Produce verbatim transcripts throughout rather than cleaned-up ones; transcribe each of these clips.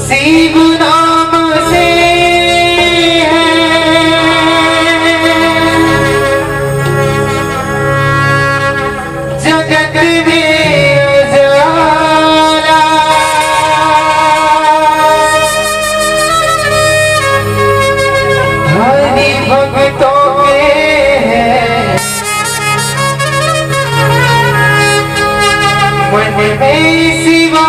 शिव नाम से है जगत में उजाला। हरि भक्तों के मन में शिवा।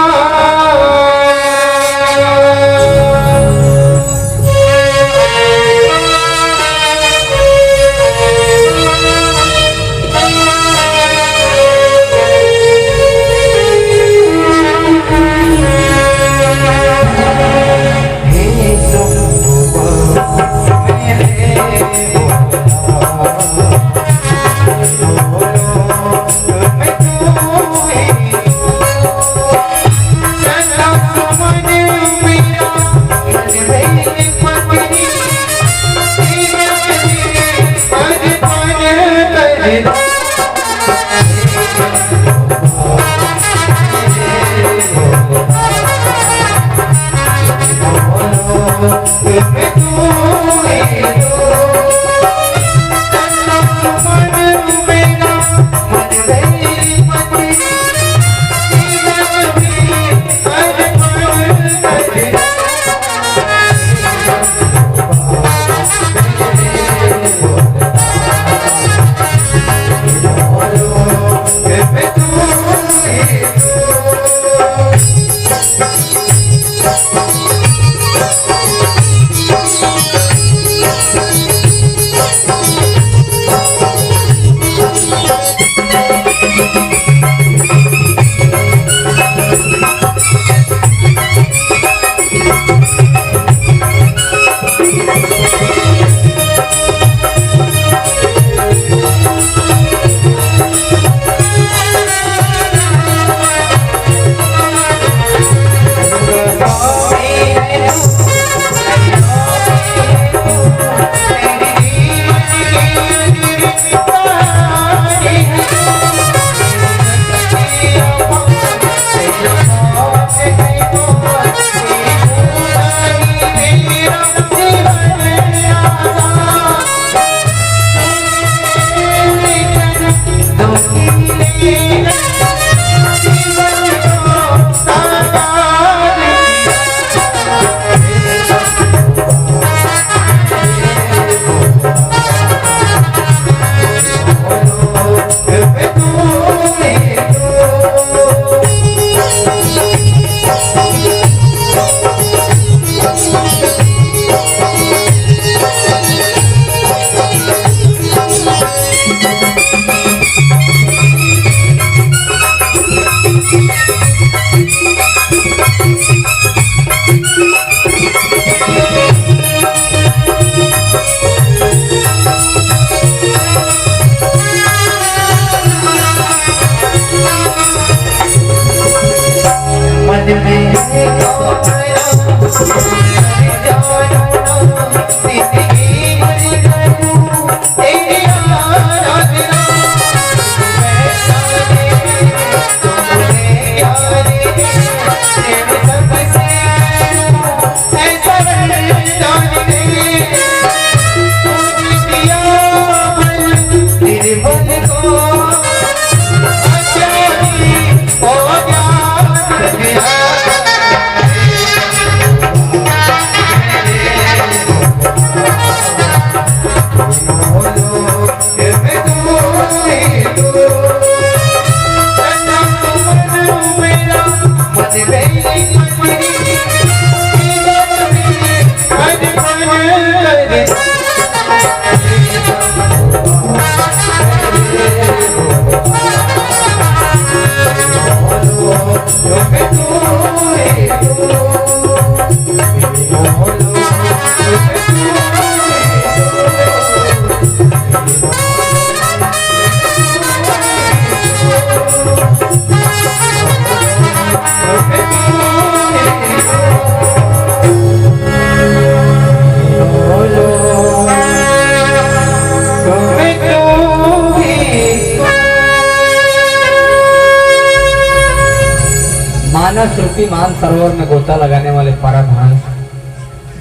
मानसरोवर में गोता लगाने वाले परम हंस,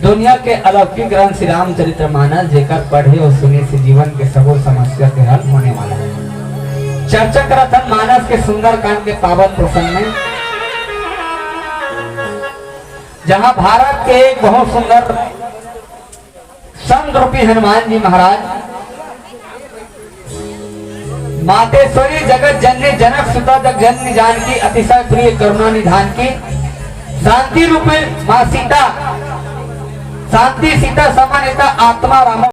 दुनिया के अलौकिक ग्रंथ श्री रामचरित्र मानस, जेकर पढ़े और सुने से जीवन के सबो समस्या के हल होने वाला है। चर्चा करत हन मानस के सुंदरकांड के पावन प्रसंग में, जहां भारत के एक बहुत सुंदर संत रूपी हनुमान जी महाराज, मातेश्वरी जगत जननी जनक सुता जग जननी जानकी, अतिशय प्रिय करुणा निधान की, शांति रूपी माँ सीता, शांति सीता समन्विता आत्मा राम